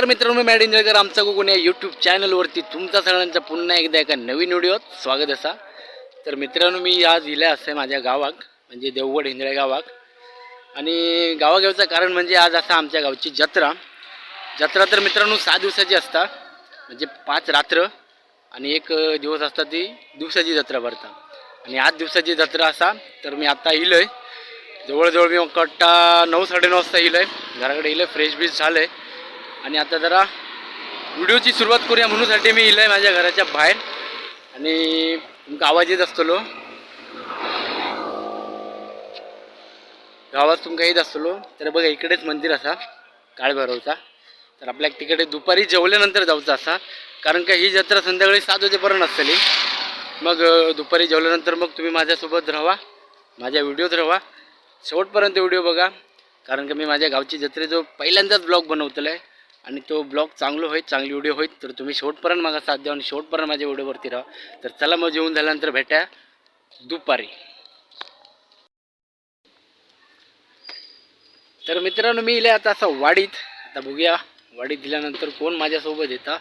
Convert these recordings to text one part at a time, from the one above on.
नमस्कार मित्रांनो, मी मॅड इंजळकर. आमचा कोकण या यूट्यूब चॅनलवरती तुमचा सगळ्यांचा पुन्हा एकदा एका नवीन व्हिडिओत स्वागत असा. तर मित्रांनो, मी आज इला असे माझ्या गावाक, म्हणजे देवगड हिंदळे गावाक. आणि गावागावचं कारण म्हणजे आज असा आमच्या गावची जत्रा. जत्रा तर मित्रांनो 7 दिवसाची असता, म्हणजे 5 रात्र आणि एक दिवस असता, ती दिवसाची जत्रा भरता. आणि आज दिवसाची जत्रा असा. तर मी आता इलो आहे जवळजवळ, मी कट्टा 9 9:30 वाजता इलो आहे. घराकडे इलो, फ्रेश बीस झालं आहे आणि आता जरा व्हिडिओची सुरुवात करूया म्हणूनसाठी मी इलो आहे माझ्या घराच्या बाहेर. आणि तुमका आवाज येत असतलो, आवाज तुमका येत असतलो. तर बघा, इकडेच मंदिर असा काळभैरवचा. तर आपल्या तिकडे दुपारी जेवल्यानंतर जायचं असा, कारण का ही जत्रा संध्याकाळी 7 वाजेपर्यंत असतली. मग दुपारी जेवल्यानंतर मग तुम्ही माझ्यासोबत राहा, माझ्या व्हिडिओत राहा, शेवटपर्यंत व्हिडिओ बघा. कारण का मी माझ्या गावची जत्रेचो पहिल्यांदाच ब्लॉग बनवतलो आहे आणि तो ब्लॉग चांगलो होईल, चांगली व्हिडिओ होईल. तर तुम्ही शेवटपर्यंत माझा साथ द्या आणि शेवटपर्यंत माझ्या व्हिडिओवरती राहा. तर चला मग, जेवण झाल्यानंतर भेटा दुपारी. तर मित्रांनो, मी इले आता असं वाडीत. आता बघूया वाडीत दिल्यानंतर कोण माझ्यासोबत येता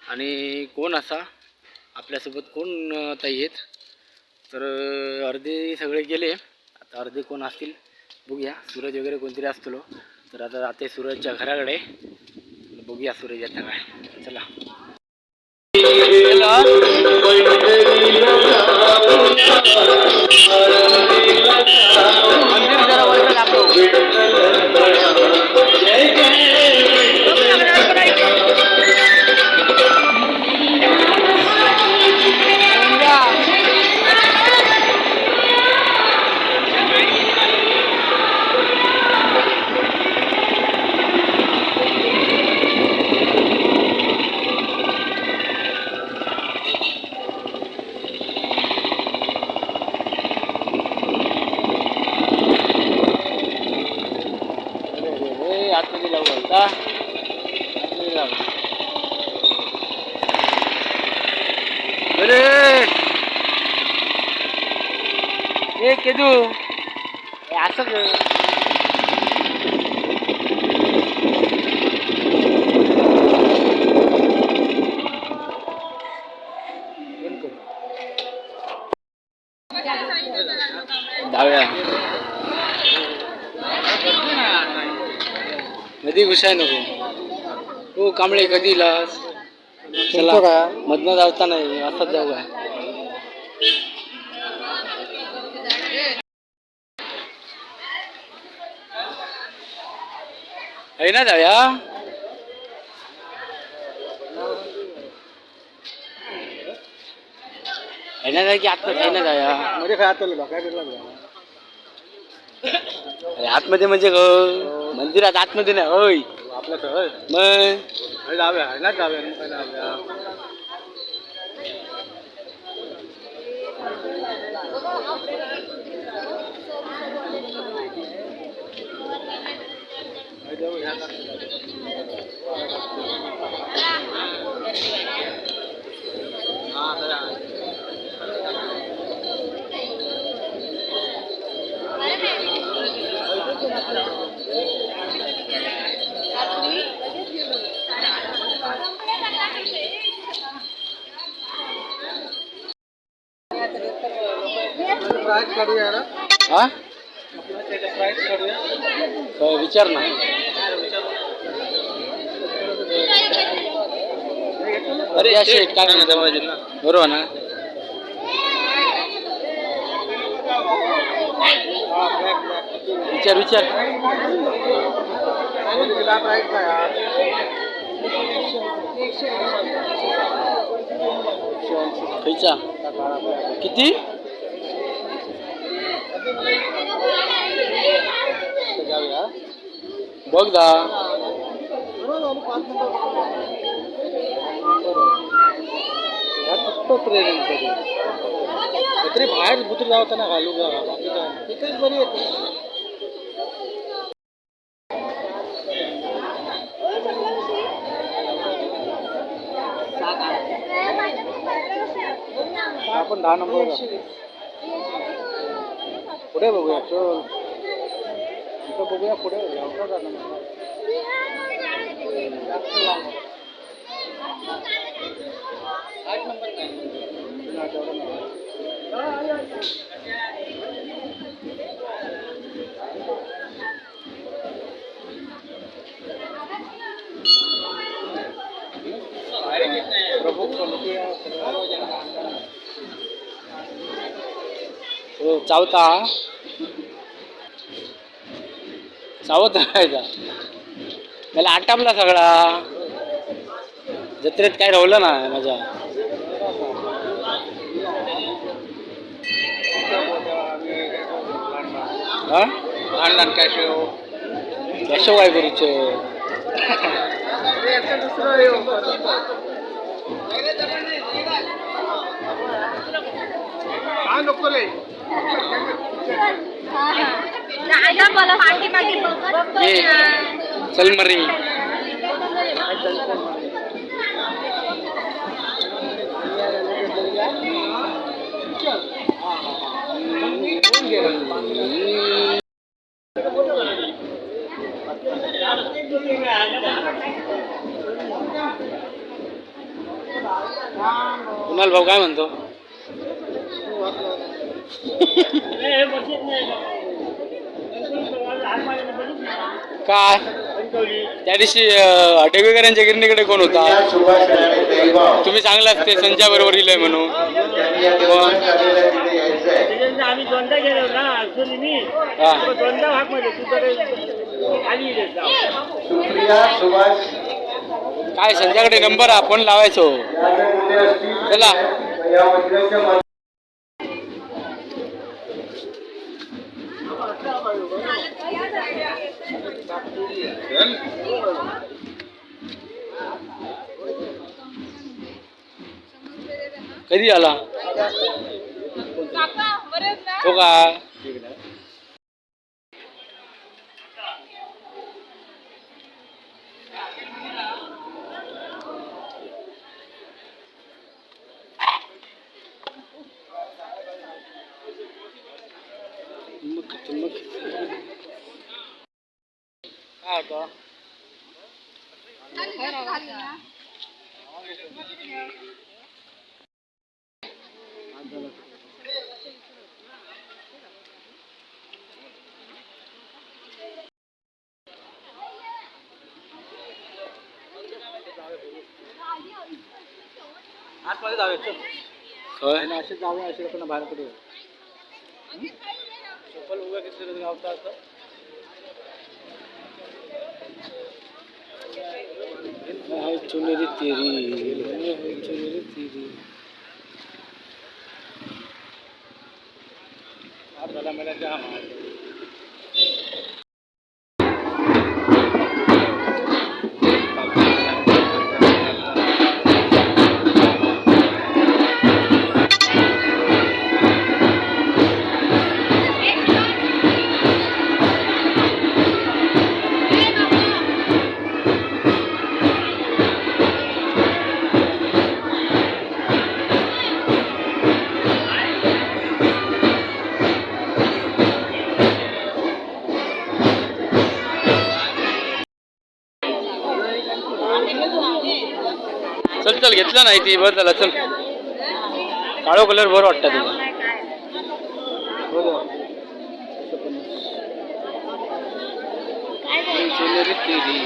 आणि कोण असा आपल्यासोबत कोण आता येत. तर अर्धे सगळे गेले, आता अर्धे कोण असतील बघूया. सूरज वगैरे कोणतरी असतो. तर आता जाते सूरजच्या घराकडे, बघूया सूरज येता काय. चला चला. मंदिर जरा वरती दाखव. अरे अरे अरे, आतमध्ये जाऊ घालता, आतमध्ये जाऊ. अरे ए केदू, ए, असं कर. बंद कर. डाव्या नदी घुसाय नको. हो कांबळे, कधी इलास? चला, मधनं जाता नाही, असंच जाऊ काय? आहे ना, जाऊया. आहे ना, की आतमध्ये आहे ना, जाऊया. मध्ये काय आतलं बा, काय भेटला? अरे आतमध्ये म्हणजे मंदिरात आतमध्ये नाही होय. आपलं तर मग जाऊया ना, जाऊया ना, जाऊया. प्राईस काढूया ना. हा. प्राईस काढूया. हो, विचार ना. अरे असे काय म्हणतात, बरोबर ना? विचार विचार. प्राईस काय? खयचा? किती? जाऊया. बघ दा. 5 नंबर फक्त प्रेरण तरी बाहेर बुत्र जावताना घालू का? बाकी काय, तिथेच बरी येते. आपण 10 नंबर पुढे बघूया. चल, इथं बघूया पुढे. हो, चावता चावत राहायचा. मला आटापला सगळा. जत्रेत काय राहिलं ना माझ्या. हा. लहान लहान कॅशो. कॅशो काय करूचे? दादा मला पाठीमागे बघत. ये चल मरी. कुणाल भाऊ काय म्हणतो? काय त्या दिवशी डेगवेकरांच्या गिरणीकडे कोण होता? सुभाष राणे देगाव. तुम्ही चांगला असते संजय बरोबर इलय म्हणून. त्यांनी या देवगण कार्यालयात तिथे यायचं आहे. आम्ही दोनदा गेलो ना अजून मी हा. दोनदा भाग मध्ये तुझ्याकडे आली. सुप्रिया सुभाष. काय संजयकडे नंबर आपण लावायचो. या जर कुठे असतील चला. या मंदिराच्या कधी आला काका बरेच ना. तो का? मग मग काय होतं? आतमध्ये जाऊया चल. होय. आणि असे जाऊया, असे लोकांना बाहेर कुठे चप्पल उगा किती गावता असं. हाय चुनरी तेरी, हाय चुनरी तेरी. आठ झाला मला जाम. चल चल, घेतलं नाही ती बरं झालं. चल, काळो कलर बरं वाटतं तुला. चुनरी तेरी.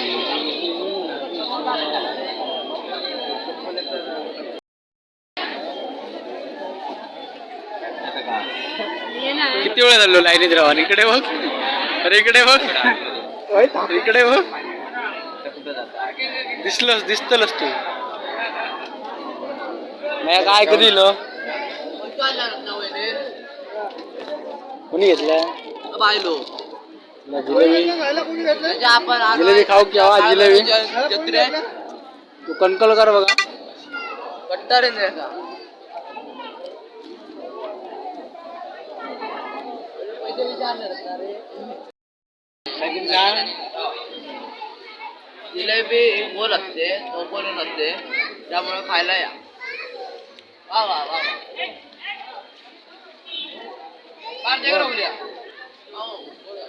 किती वेळ झालो लाईनीत राहा. इकडे बघ, अरे इकडे बघ, इकडे बघ. दिसलंस दिसतलस तू. नाही काय कधी इलो? कोणी घेतलं? जिलेबी जिलेबी खाऊ की हवा जिलेबी. तू कणकल कर बघा. जिलेबी ही गोल असते, चौकोनी नसते, त्यामुळे खायला या. वा वा वा वा. पार्ट्या करा उद्या. हो, बोला.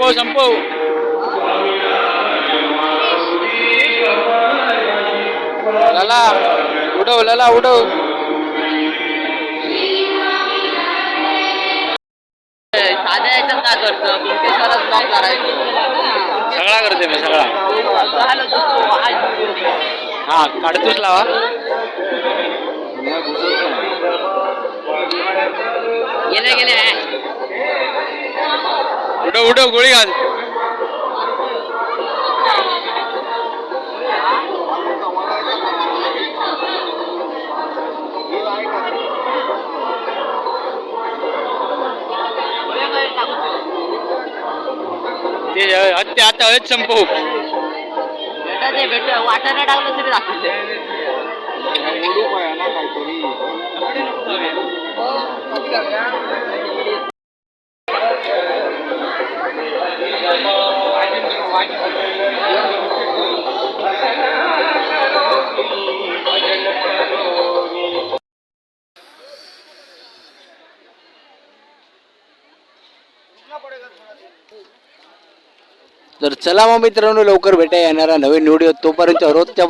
संपव संपव. लला उडव, लला उडव. साध्या याच्यात काय करतो? कुंकेश्वरात ब्लॉग करायचो. सगळा करते मी सगळा. झालं तू. हा, काढतोच लावा. गेले गेले. उडव उडव, गोळी घाल. ते हत्या आता हच संपव. भेटा ते भेट, वाटाणा टाकलं तरी दाखवते. ओढू पाया ना काहीतरी. तर चला मग मित्रांनो, लवकर भेटा येणारा नवीन व्हिडिओ. तोपर्यंत रोजच्या